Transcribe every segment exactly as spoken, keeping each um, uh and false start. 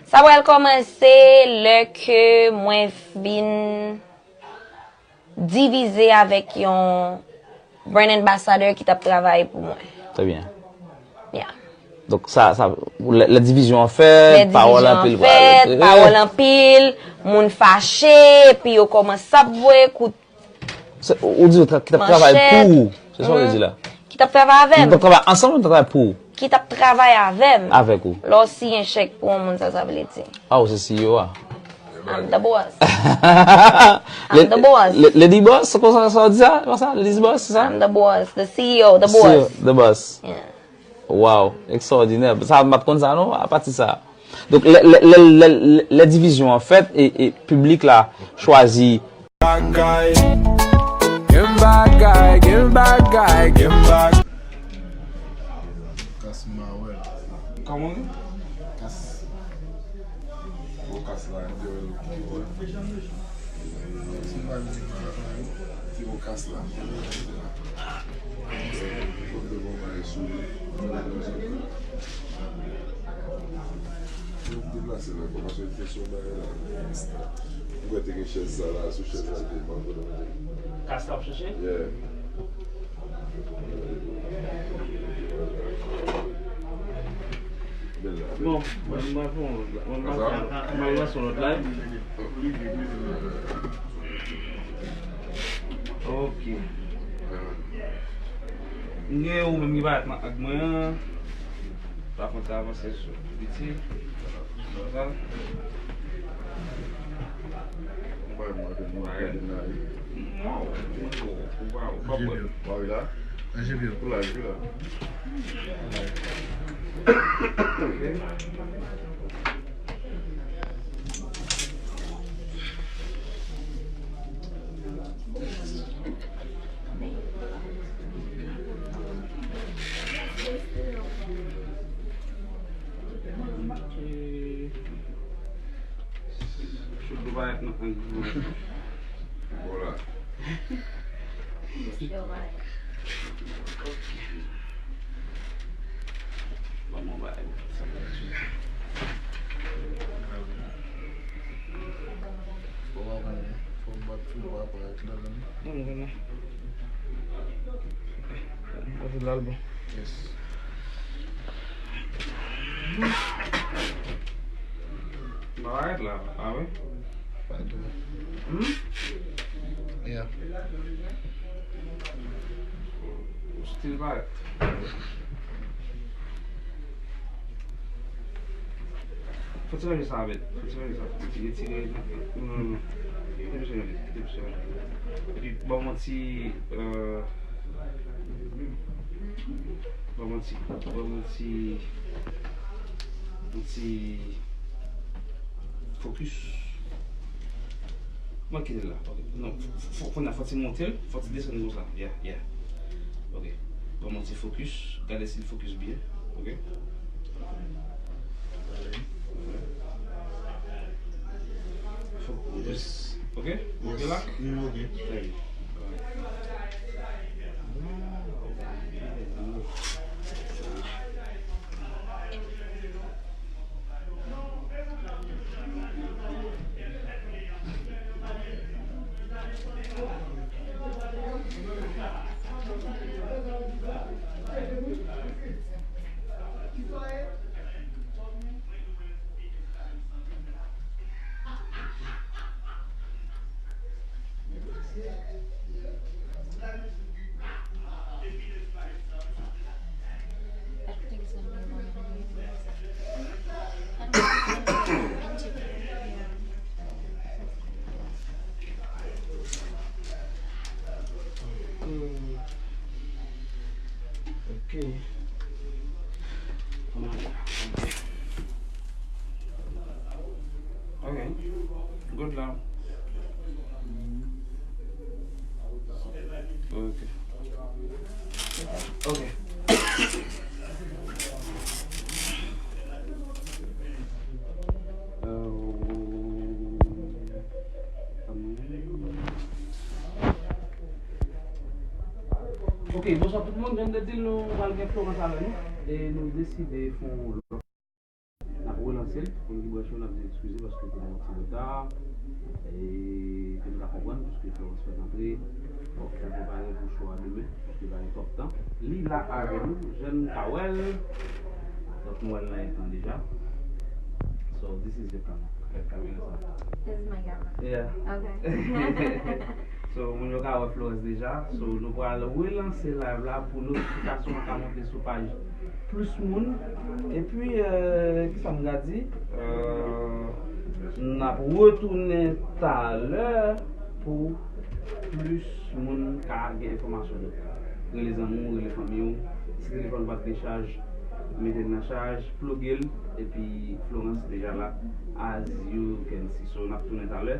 Sa pral kòmanse lè ke mwen vin divize avèk yon brand ambassador ki t ap travay pou mwen. Trè byen. Yeah. Donk, sa, sa, lè, lè divizyon an fèt, pawòl anpil pral. Lè divizyon an fèt, pawòl anpil, moun fache, epi yo kòmanse ap voye kout Se, ou, ou di yo tra- ki t ap travay pou ou. Se sa w vle di la. Ki t ap travay avè m. Ki t ap travay ansanm, ki t ap travay pou ou. Ki t ap travay avè m. Avèk ou. Lè w siyen chèk pou yon moun, sa sa vle di. Ah, ou se C E O a. I'm the boss. I'm the boss. Lady boss, se konsa sa w di sa? Konsa, lady boss, se sa? I'm the boss, the C E O, the boss. The boss. Yeah. Wow, ekstraòdinè. Sa, m pa t konn sa non, apati sa. Donk, lè, lè, lè, lè, lè, lè divizyon an fèt e, e piblik la chwazi. Bagay, gen bagay, gen bagay, gen bagay. Kas mawèl. Kòman w di? Kas. Bon, kas la, m te wè l. Ti bon kas la. Bon, bon, bon, sou. Deplase la, kòmanse te sou bagay la. M kwè te gen chèz sa la, sou chèz la, te ban kote mete. Kas la ap chèche? Yeah. Bon, mwen, mwen, mwen, mwen, mwen, mwen, mwen, mwen, mwen, mwen, mwen, mwen, mwen, Ok. M gen ou menm ki parèt nan ang mwen an. Pa konn sa avanse sou piti. Konsa. Mwen pa mwen te mwen te nan li. Non, ou pa ou pa wè. Mari la. Ou la, ou la. Chou dlo pa ret nan ang mwen. Bon la. Ban mwen bagay. Bon, w ap konnen, fò w bat fou, w ap ret ladan. Non, non, non. Mwen vin lal bon. Yes. Ba arèt la, pa vre? Pa di. Hmm? Yeah. Ou still pa arèt. Fò ti ranje sa avèk. Fò ti ranje sa. Ti retire. Non, non, non. Kite misye ranje. Kite misye ranje. Epi, ban mwen ti, euh, ban mwen ti, ban mwen ti, yon ti focus. Mwen kite l la. Ok. Non, fò, fò, fò, fò ti monte l, fò ti desann konsa. Yeah, yeah. Ok. Ban mwen ti focus. Gade si l focus byen. Ok. Focus. Ok? Ok la? Mm, ok. Trè byen. Hmm. Ok. Ok. Good la. Ok. Ok. Euh, Ok, bonswa tout moun. Jan m te di l, nou pral gen Florence avè nou. E nou deside fè yon lòt. Sil, pou moun ki branche yo, n ap di eskize paske te gen yon ti reta. E ke nou ka konprann, paske Florence fèk antre. Fòk yo prepare pou show a demen, paske pa gen twòp tan. Li la avè nou, jèn Kawèl. Donk, nou wè l nan ekran deja. So, this is your camera. Bèl kamera sa. This is my camera. Yeah. Okay. So, moun yo ka wè Florence deja. So, nou pral relanse live la pou notifikasyon an ka monte sou paj plis moun. Epi, euh, kisa m ka di? Euh, n ap retounen talè pou plis moun ka gen enfòmasyon nou. Rele zanmi w, rele fanmi w. Si telefòn pa t gen chaj, mete l nan chaj, ploge l, epi Florence deja la, as you can see. So, n ap tounen talè.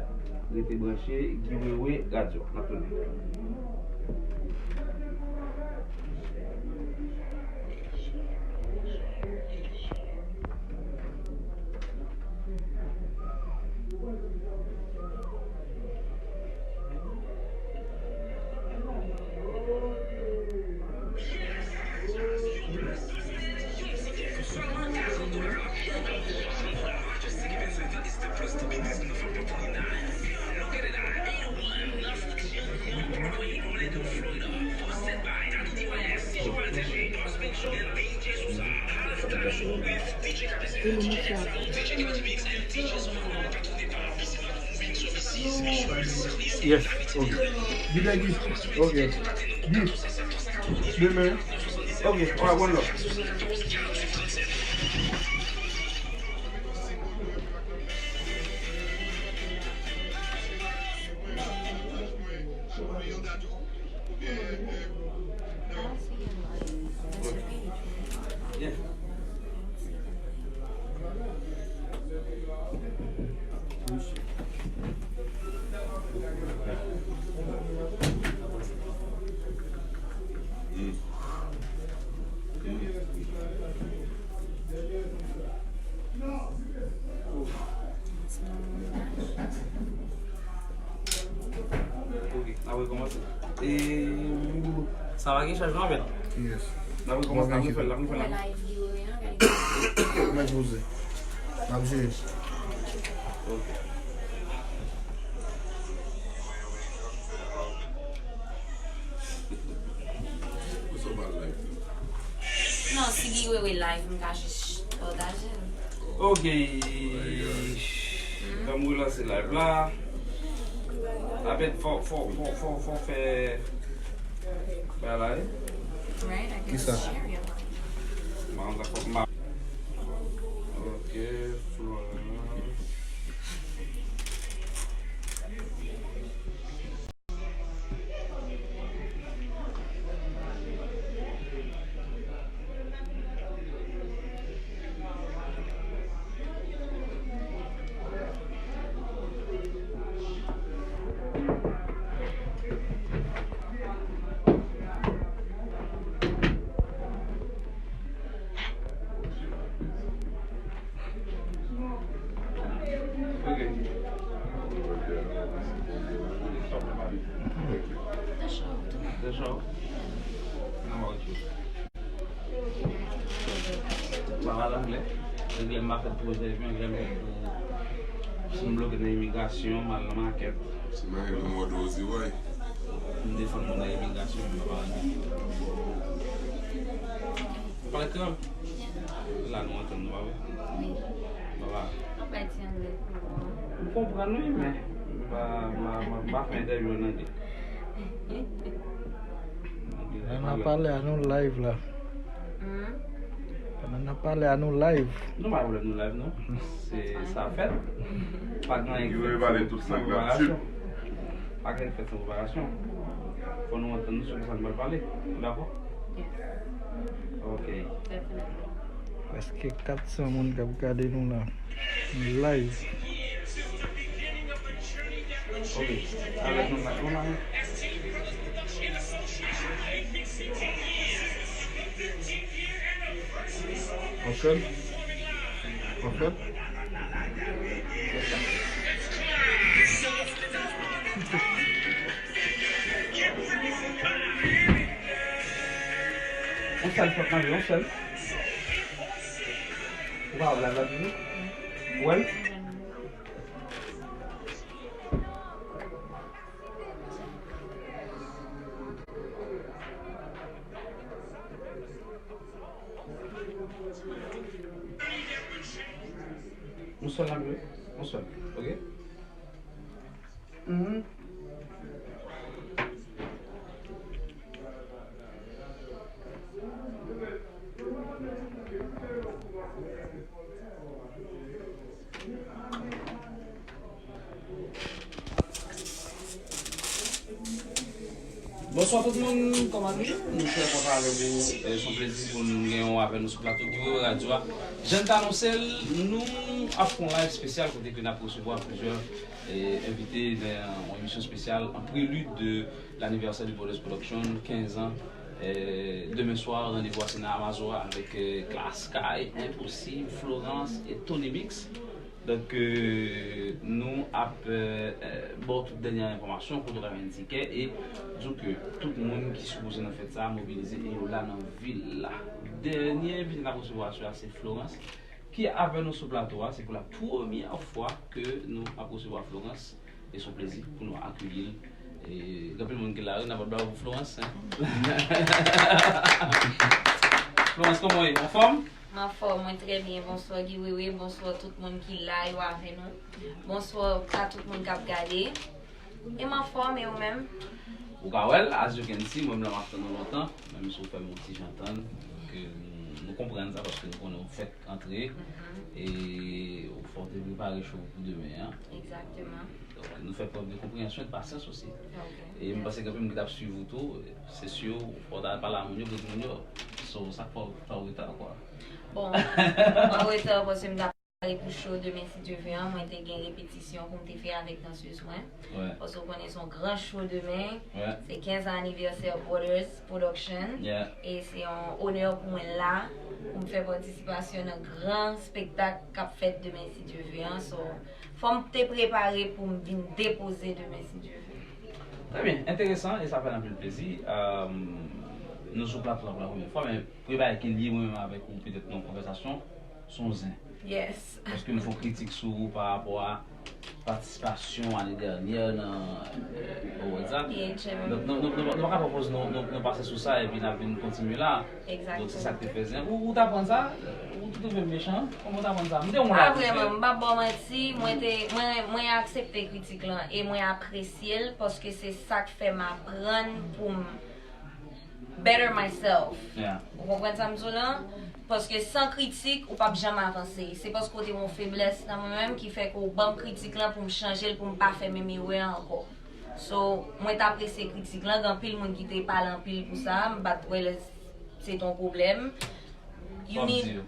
Rete branche, Guy Wewe Radio. N ap tounen. Yes, ok. Gide Guy. Ok. Guy. Demen. Ok, alright, one love. Ok, n ap rekòmanse. E, sa va gen chaj non, men? Yes. N ap rekòmanse, n ap refè l, n ap refè l. Mwen poze. N ap jere. Ok. Ou sou bal live tou. Non, si Guy Wewe live, m ka jis pataje l. Ok. Ban m relanse live la. Apèt fò, fò, fò, fò, fò fè bagay la, wi. Right, I can share your live. Kisa? M pa konn sa fòk m ap. Ok, Florence. Ok. The show. The show? No, ok. M pa pale anglè. Anglè m pa fèt pou entèvyou, anglè m fèt pou si m bloke nan imigrasyon, m al nan makèt. Si m al nan mòd ozi, woy. M defann moun nan imigrasyon, m pa pale anglè. Ou pale kreyòl? La nou antann nou, pa vre? Wi. Papa. Ou pa di anglè. M konprann wi, men m pa, m pa, m pa, m pa fè entèvyou an anglè. Nan, nan pale a nou live la. Hmm? Nan, nan pale a nou live. Nou pa gen pwoblèm nou live non. Se sa fèt. Pa gen anyen ki fèt san preparasyon. Pa gen anyen ki fèt san preparasyon. Fò nou antann nou sou kisa nou pral pale. Nou dakò? Yes. Ok. Definitely. Prèske kat san moun k ap gade nou la. Live. Ok. Avèk nou la, nou la. Anfèt, anfèt. On sèl fòk manje, on sèl. Ou pa wè la, la, la. Well, yon sèl la, wi. Yon sèl. Ok? Mhm. Bonswa tout moun, kòman nou ye? Nou trè kontan avèk ou. Eh, se yon plezi pou nou gen w avè nou sou plato Guy Wewe Radio a. Jan n t anonse l, nou ap fè yon live espesyal kote ke n ap resevwa plizyè, eh, envite nan yon emisyon espesyal an prelid de l'anniversaire de Brothers Production, kenz an. Eh, demen swa, randevou a se nan Amazora avèk, eh, Klass Sky, Enposib, Florence e Tony Mix. Donk, eh, nou ap, eh, eh, ba w tout dènyè enfòmasyon, kote w ka jwenn tikè, e di w ke tout moun ki sipoze nan fèt sa a mobilize e yo la nan vil la. Dènye envite n ap resevwa aswè a se Florence, ki avè nou sou plato a. Se pou la premyè fwa ke nou ap resevwa Florence, e se yon plezi pou nou akeyi l. E gen anpil moun ki la wi, n ap bat bravo pou Florence, hein? Florence, kòman w ye? Anfòm? M anfòm, mwen trè byen. Bonswa Guy Wewe, bonswa tout moun ki la yo avè nou. Bonswa a tout moun k ap gade. E m anfòm, e ou menm? Ou ka wè l, as you can see, mwen menm la m ap tann ou lontan, menm si w fè m yon ti jan tann, ke nou, nou konprann sa, paske nou konnen w fèk antre, e w fè w te prepare cho w pou demen an. Egzakteman. Donk, nou fè prèv de konpreyansyon e de pasyans osi. Ok. E m panse gen anpil moun ki t ap swiv ou tou, se si w fò w ta pale a moun yo, pou di moun yo, so, sa k fè w, fè w reta, kwa. Bon, mwen reta paske m t ap pare pou cho demen, si Dye vle an, mwen te gen repetisyon pou m te fè avèk dansez mwen. Wi. Paske w konnen se yon gran cho demen. Wi. Se kenz an anivèsè Brothers Production. Yeah. E se yon onè pou mwen la, pou m fè patisipasyon nan gran spektak k ap fèt demen, si Dye vle an. So, fò m te prepare pou m vin depoze demen, si Dye vle. Trè byen, enteresan, e sa fè n anpil plezi. Ehm, nou sou plato a pou la premyè fwa, men premye bagay ki lye mwen menm avèk ou, petèt nan yon konvèsasyon, se yon zen. Yes. Paske m fè yon kritik sou ou pa rapò a patisipasyon ane dènyè nan, eh, awards la. P H M. Donk, nou, nou, nou, nou pa ka pran poz nou, nou, nou pase sou sa epi n ap vin kontinye la. Donk, se sa k te fè zen. Ou, ou t aprann sa? Ou te twouve m mechan? Kòman w t aprann sa? M te yon moun. Pa vrèman, m p ap ba w manti, mwen te, mwen, mwen aksepte kritik lan e mwen apresye l paske se sa k fè m aprann pou m better myself. Yeah. Ou konprann sa m di w lan? Paske san kritik, ou p ap janm avanse. Se paske w te gen yon feblès nan mwen menm ki fè ke w ban m kritik lan pou m chanje l, pou m pa fè menm erè a ankò. So, mwen t apresye kritik lan, gen anpil moun ki te pale anpil pou sa, m pa t wè lè se t yon pwoblèm. You need,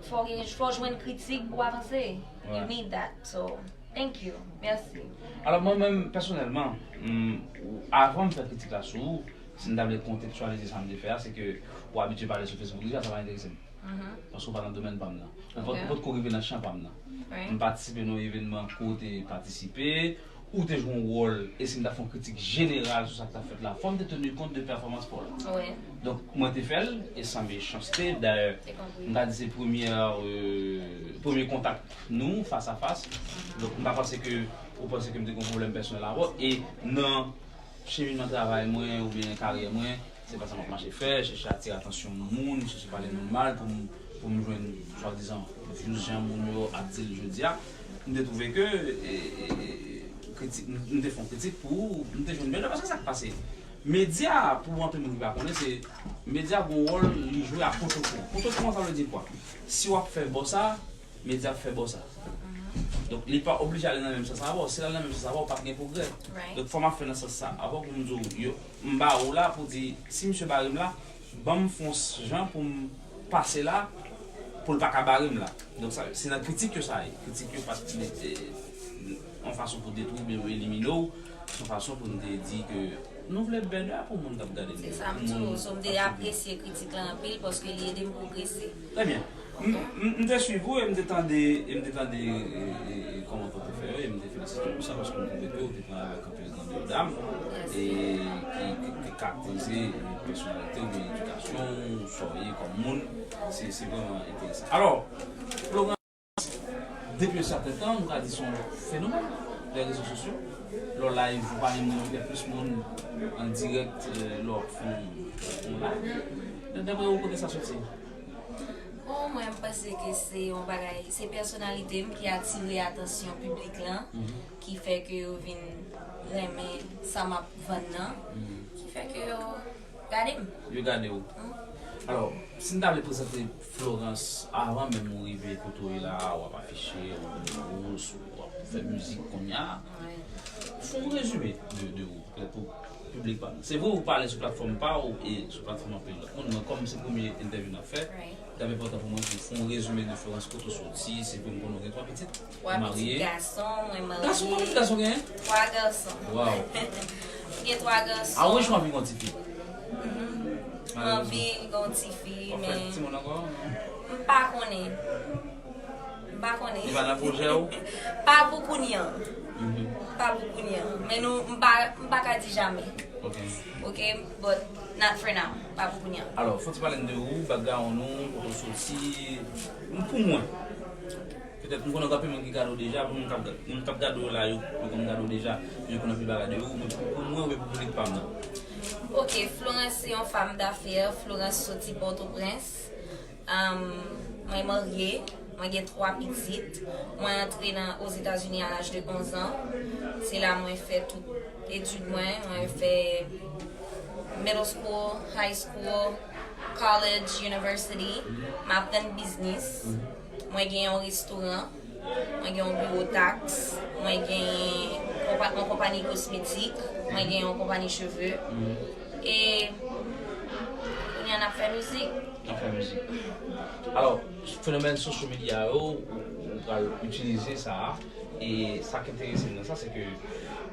fò gen, fò jwenn kritik pou w avanse. You need that. So, thank you. Mèsi. Alò, mwen menm, pèsonèlman, m, avan m fè kritik la sou ou, si m ta vle kontekstyalize sa m te fè a, se ke ou abitye pale sou Facebook deja, sa pa enterese m. Paske ou pa nan domèn pa m nan. Ou pa, ou potko rive nan chan pa m nan. M patisipe nan yon evènman ke w te patisipe, ou te jwe yon wòl, e si m ta fè yon kritik jeneral sou sa k t ap fèt la, fò m te teni kont de pèfòmans pa w la. Donk, mwen te fè l, e san mechanste, dayè, m ta di se premyè, euh, premye kontak nou, fas a fas. Donk, m pa panse ke ou panse ke m te gen yon pwoblèm pèsonèl avè w, e nan cheminman travay mwen oubyen karyè mwen, se pa sa m ap mache fè, chèche atire atansyon moun, chèche pale moun mal pou m, pou m jwenn swadizan views jan moun yo ap di l jodi a. M te twouve ke, e, e, e, kritik, m, m te fè yon kritik pou ou, m te jwenn bèl, paske sa k pase. Medya, pou anpil moun ki pa konnen, se, medya gen yon wòl li jwe a pwotokò. Pwotokò, sa vle di kwa? Si w ap fè bò sa, medya ap fè bò sa. Donk, li pa oblije ale nan menm sans avè w. Si l al nan menm sans avè w, p ap gen pwogrè. Donk, fò m ap fè nan sans sa avè w pou m di w, yo, m ba ou la pou di, si misye bare m la, ban m fè yon jan pou m pase la, pou l pa ka bare m la. Donk, sa, se nan kritik yo sa ye. Kritik yo pa t, e, yon fason pou detwi w oubyen pou elimine w. Se yon fason pou n te di ke nou vle bènè pou moun k ap gade nou. Se sa m di w. So, m te apresye kritik la anpil paske li ede m pwogrese. Trè byen. M, m, m te swiv ou e m te tande, e m te tande, e, e, e, kòmantè w te fè yo, e m te felisite w pou sa, paske m twouve ke w te pran avèk anpil grandè dam, e ki, ki, ki karakterize pèsonalite w, edikasyon w, sa w ye kòm moun. Se, se vrèman enteresan. Alò, Florence, Depi yon sèten tan, nou ka di se yon fenomèn, lè rezo sosyo. Lè w live, ou pa gen moun, gen plis moun an dirèk, lè w ap fè yon live. Daprè ou, kote sa soti? Bon, mwen, m panse ke se yon bagay, se pèsonalite m ki atire atansyon piblik lan, ki fè ke yo vin renmen sa m ap vann nan, ki fè ke yo gade m. Yo gade w. Alò, si n ta vle prezante Florence avan menm ou rive kote w ye la, w ap afiche, w ap vin wous, w ap fè mizik kounye a, fè yon rezime de, de ou, pou piblik pa nou. Se vre ou pale sou platfòm pa w e sou platfòm anpil lòt moun, men kòm se premye entèvyou n ap fè, t ap enpòtan pou mwen pou fè yon rezime de Florence, kote w soti, se vre m konnen w gen twa pitit, ou marye. Twa pitit gason, mwen marye. Gason, konbyen ti gason w genyen? Twa gason. Waw. M gen twa gason. A wi, j anvi gon tifi. Mwen anvi gon tifi, men. Ou fè timoun ankò? M pa konnen. M pa konnen. Li pa nan pwojè w? Pa pou kounye an. Pa pou kounye an. Men nou, m pa, m pa ka di jamè. Ok. Ok, but not for now. Pa pou kounye an. Alò, fò w ti pale n de ou, background ou, kote w soti. Pou mwen. Petèt, m konnen gen anpil moun ki gade w deja, pou moun k ap, moun k ap gade w la, yo, yo konn gade w deja, yo konn anpil bagay de ou, men pou, pou mwen, oubyen pou piblik pa m nan. Ok, Florence se yon fanm dafè, Florence soti Pòtoprens. Mwen marye, mwen gen twa pitit. Mwen antre nan Ozetazini a laj de onz an. Se la mwen fè tout etid mwen. Mwen fè middle school, high school, college, university. M aprann biznis. Mwen gen yon restoran. Mwen gen yon biwo taks. Mwen gen yon konpanyi kosmetik. Mwen gen yon konpanyi cheve. E kounye a n ap fè mizik. N ap fè mizik. Alò, fenomèn social media yo, ou pral itilize sa a. E sa k enterese m nan sa, se ke,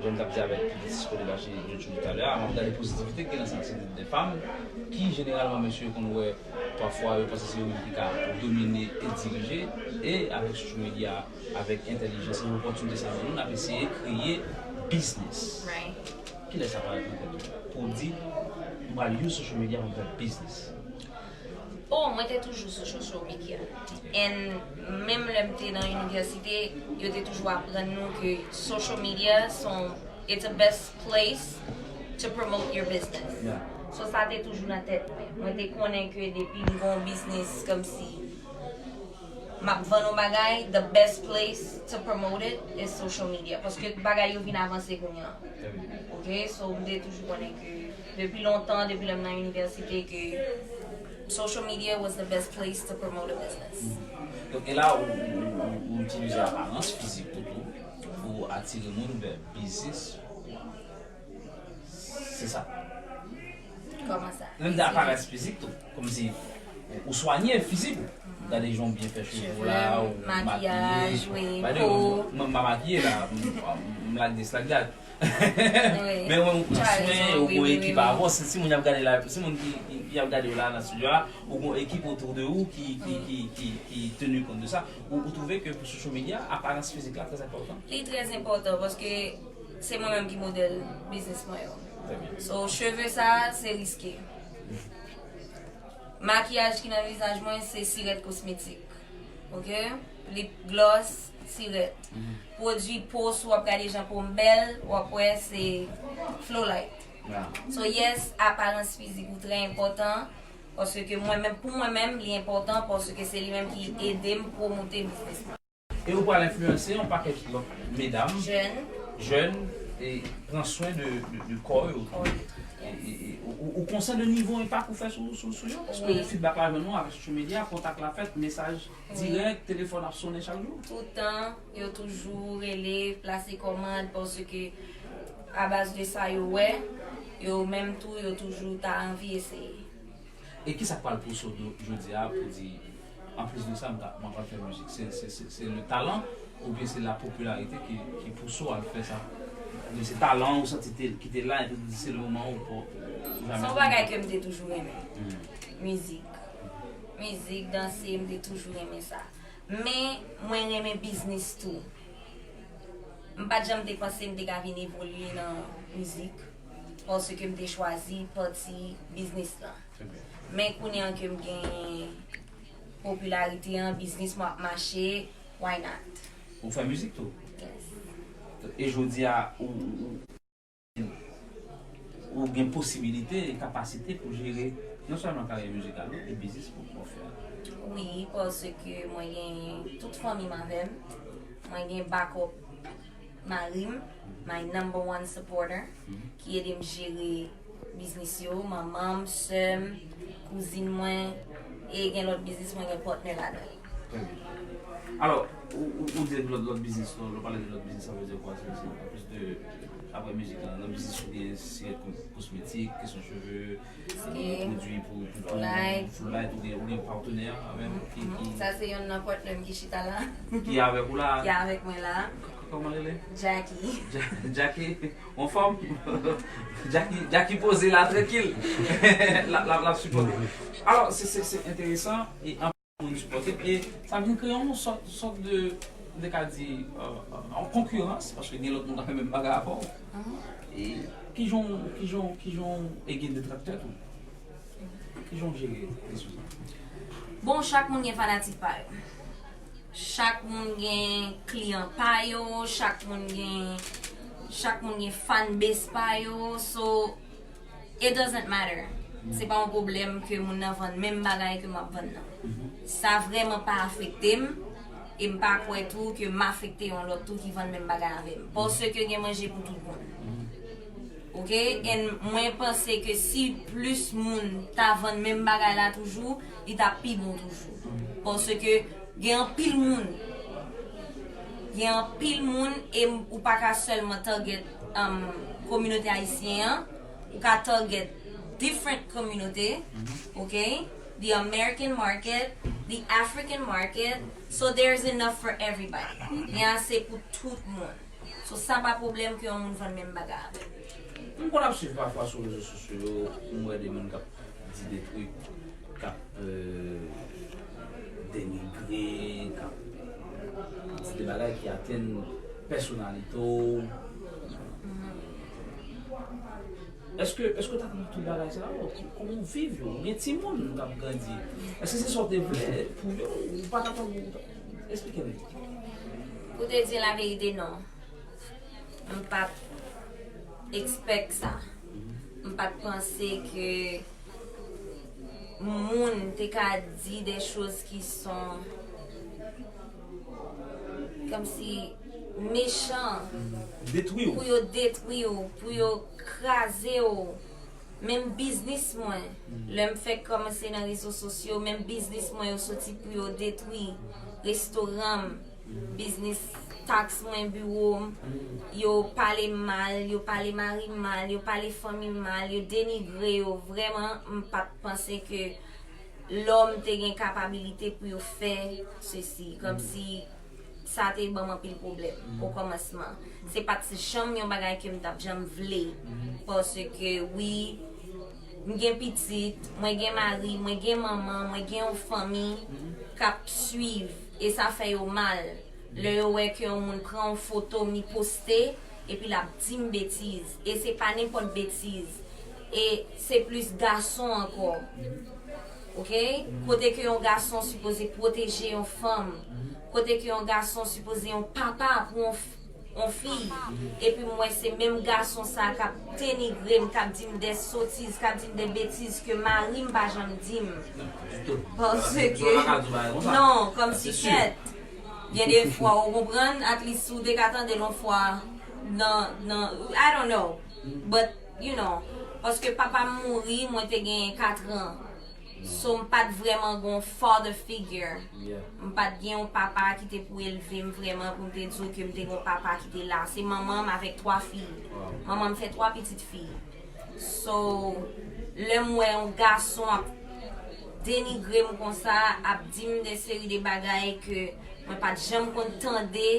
jan m t ap di avèk pitit kolega Jejou talè a, m ap gade pozitivite ki gen nan sa, se de fanm ki jeneralman mesye yo konn wè pafwa yo panse se yo menm ki ka domine e dirije. E avèk social media, avèk entèlijans e opòtinite sa yo, nou n ap eseye kreye biznis. Kilè sa parèt nan tèt ou pou w di, m pral use social media pou m fè biznis? Oh, mwen te toujou sou social media. And menm lè m te nan inivèsite, yo te toujou aprann nou ke social media se yon, it's a best place to promote your business. So sa te toujou nan tèt mwen. Mwen te konnen ke depi m gen yon biznis kòmsi m ap vann yon bagay, the best place to promote it is social media. Paske bagay yo vin avanse kounye a. Ok, so m te toujou konnen ke depi lontan, depi lè m nan inivèsite, ke social media was the best place to promote a business. Donk, e la ou, ou, ou, ou itilize aparans fizik ou tou pou atire moun vè biznis. Se sa. Kòman sa? Menm de aparans fizik tou. Kòmsi ou, ou swanye fizik ou. Gade jan w byen fè cheve w la, ou makiye. By the way, mwen m pa makiye la, m, m like this, like that. Men mwen, ou swen, ou gon ekip avè w, si, si moun y ap gade la, si moun ki, ki, ki ap gade w la nan studio a, ou gon ekip otou de ou ki, ki, ki, ki, ki tenu kont de sa. Ou, ou twouve ke pou social media, aparans fizik la trè enpòtan? Li trè enpòtan paske se mwen menm ki modèl biznis mwen yo. So, cheve sa, se riske. Makiyaj ki nan vizaj mwen, se Sirèt Kosmetik. Ok? Lip gloss, Sirèt. Pwodui po, si w ap gade jan po m bèl, w ap wè se Flowlite. So, yes, aparans fizik ou trè enpòtan. Paske mwen menm, pou mwen menm, li enpòtan paske se li menm ki ede m pwomote biznis mwen. E ou pral enfliyanse yon pakèt lòt medam jèn, e pran swen de, de, de kò yo tou. E, e, e, ou, ou konsyan de nivo enpak ou fè sou, sou, sou yo? Paske feedback la jwenn ou avèk social media, kontak la fèt, mesaj dirèk, telefòn ap sonnen chak jou. Toutan, yo toujou rele, plase kòmand, paske abaz de sa yo wè, yo menm tou, yo toujou ta anvi eseye. E kisa k pral pouse w jodi a pou di, anplis de sa, m ka, mwen pral fè mizik? Se, se, se, se le talent oubyen se la popularité ki, ki pouse w al fè sa? Oubyen se talan ou santi te, ki te la epi w di se le moman ou pou, ou jamè. Se yon bagay ke m te toujou renmen. Mizik. Mizik, danse, m te toujou renmen sa. Men, mwen renmen biznis tou. M pa t janm te panse m te ka vin evolye nan mizik, paske m te chwazi pati biznis lan. Men kounye an ke m gen popilarite an, biznis mwen ap mache, Why not? Ou fè mizik tou. Yes. E jodi a, ou, ou, ou, ou gen posibilite e kapasite pou jere non sèlman karyè mizikal ou, e biznis pou w fè a. Wi, paske mwen gen tout fanmi m avè m. Mwen gen backup mari m, my number one supporter, ki ede m jere biznis yo, manman m, sè m, kouzin mwen, e gen lòt biznis mwen gen partner ladan l. Trè byen. Alò, ou, ou, ou di lòt, lòt biznis, lò, lò pale de lòt biznis, sa vle di kwa? Se, se, an plis de, apre mizik la, nan biznis ou gen sirèt kosmetik, kesyon cheve, gen pwodui pou, pou, pou Full Light. Full Light, ou gen, ou gen patenè avè w ki, ki, Sa se yon nan partner m ki chita la, ki avèk ou la? Ki avèk mwen la, K- Kòman rele? Jackie. Ja- Jackie, anfòm? Jackie, Jackie poze la, trankil. La, la, la sipòte. Alò, se, se, se enteresan e anpil moun sipòte. E sa vin kreye yon sòt, sòt de, de ka di, euh, euh, yon konkirans, paske gen lòt moun k ap fè menm bagay avè w. E kijan, kijan, kijan, e gen detraktè tou. Kijan w jere kesyon sa? Bon, chak moun gen fanatik pa yo. Chak moun gen kliyan pa yo, chak moun gen chak moun gen fan base pa yo. So it doesn't matter. Se pa yon pwoblèm ke moun nan vann menm bagay ke m ap vann nan. Sa vrèman pa afekte m. E m pa kwè tou ke m afekte yon lòt tou ki vann menm bagay avè m. Paske gen manje pou tout moun. Ok? And mwen panse ke si plis moun ta vann menm bagay la toujou, li t ap pi bon toujou. Paske gen anpil moun. Gen anpil moun e m- ou pa ka sèlman target um, kominote ayisyen an, ou ka target different kominote, ok? The American market, the African market, so there's enough for everybody. Gen ase pou tout moun. So sa pa pwoblèm ke yon moun vann menm bagay avè m. M konn ap swiv pafwa sou rezo sosyo yo, m wè de moun k ap di de twit, k ap euh, denigre, k ap di de bagay ki atenn pèsonalite w. Èske, èske w t atann tout bagay sa yo? Kòman w viv yo? Ou gen timoun k ap grandi. Èske se sa w te vle pou yo? Ou pa t atann? Esplike nou. Pou te di laverite, non. M pa t expect sa. M pa t panse ke moun te ka di de choz ki son kòmsi mechan Detwi w. Pou yo detwi w, pou yo kraze w. Menm biznis mwen, lè m fèk kòmanse nan rezo sosyo, menm biznis mwen yo soti pou yo detwi restoran m, biznis taks mwen, biwo m, yo pale m mal, yo pale mari m mal, yo pale fanmi m mal, yo denigre yo. Vrèman, m pa t panse ke lòm te gen kapabilite pou yo fè sesi, kòmsi sa te ban m anpil pwoblèm o kòmansman. Se pa t janm yon bagay ke m t ap janm vle, paske wi, m gen pitit, mwen gen mari, mwen gen manman, mwen gen yon fanmi k ap swiv, e sa fè yo mal lè yo wè ke yon moun pran yon foto m, li poste, epi l ap di m betiz, e se pa nenpòt betiz, e se plis gason ankò. Ok? Kote ke yon gason sipoze pwoteje yon fanm, kote ke yon gason sipoze yon papa pou yon, yon fi, epi m wè se menm gason sa k ap denigre m, k ap di m de sotiz, k ap di m de betiz ke mari m pa janm di m. Paske, non, kòmsi kèt. Gen de fwa, ou konprann, at least ou te ka tande l yon fwa nan, nan, I don't know. But, you know, paske papa m mouri, mwen te gen katran. So, m pa t vrèman gen yon father figure. M pa t gen yon papa ki te pou elve m vrèman, pou m te di w ke m te gen yon papa ki te la. Se manman m avèk twa fi. Manman m fè twa pitit fi. So, lè m wè yon gason ap denigre m konsa, ap di m de seri de bagay ke mwen pa t janm konn tande,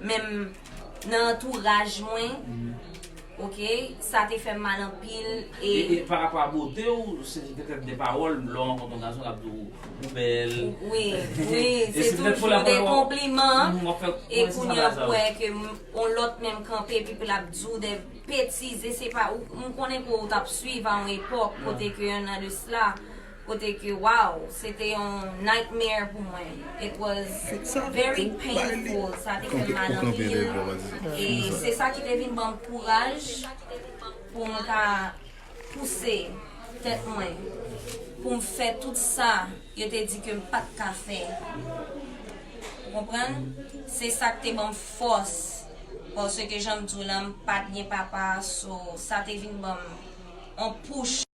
menm nan antouraj mwen, ok, sa te fè m mal anpil. E, e, e pa rapò a bote w, se petèt de pawòl, lè w rankontre yon gason k ap di w ou bèl. Wi, wi, se toujou de konpliman. E kounye a pou wè ke yon lòt menm kanpe, epi l ap di w de betiz, e se pa, ou, m konnen ke w t ap swiv a yon epòk kote ke yon nan de sla, Kote ke, wow, se te yon nightmare pou mwen. It was very painful. Sa te fè m mal anpil. E se sa ki te vin ban m kouraj pou m ka pouse tèt mwen, pou m fè tout sa yo te di ke m pa t ka fè. Ou konprann? Se sa k te ban m fòs. Paske jan m di w la, m pa t gen papa, so sa te vin ban m on push.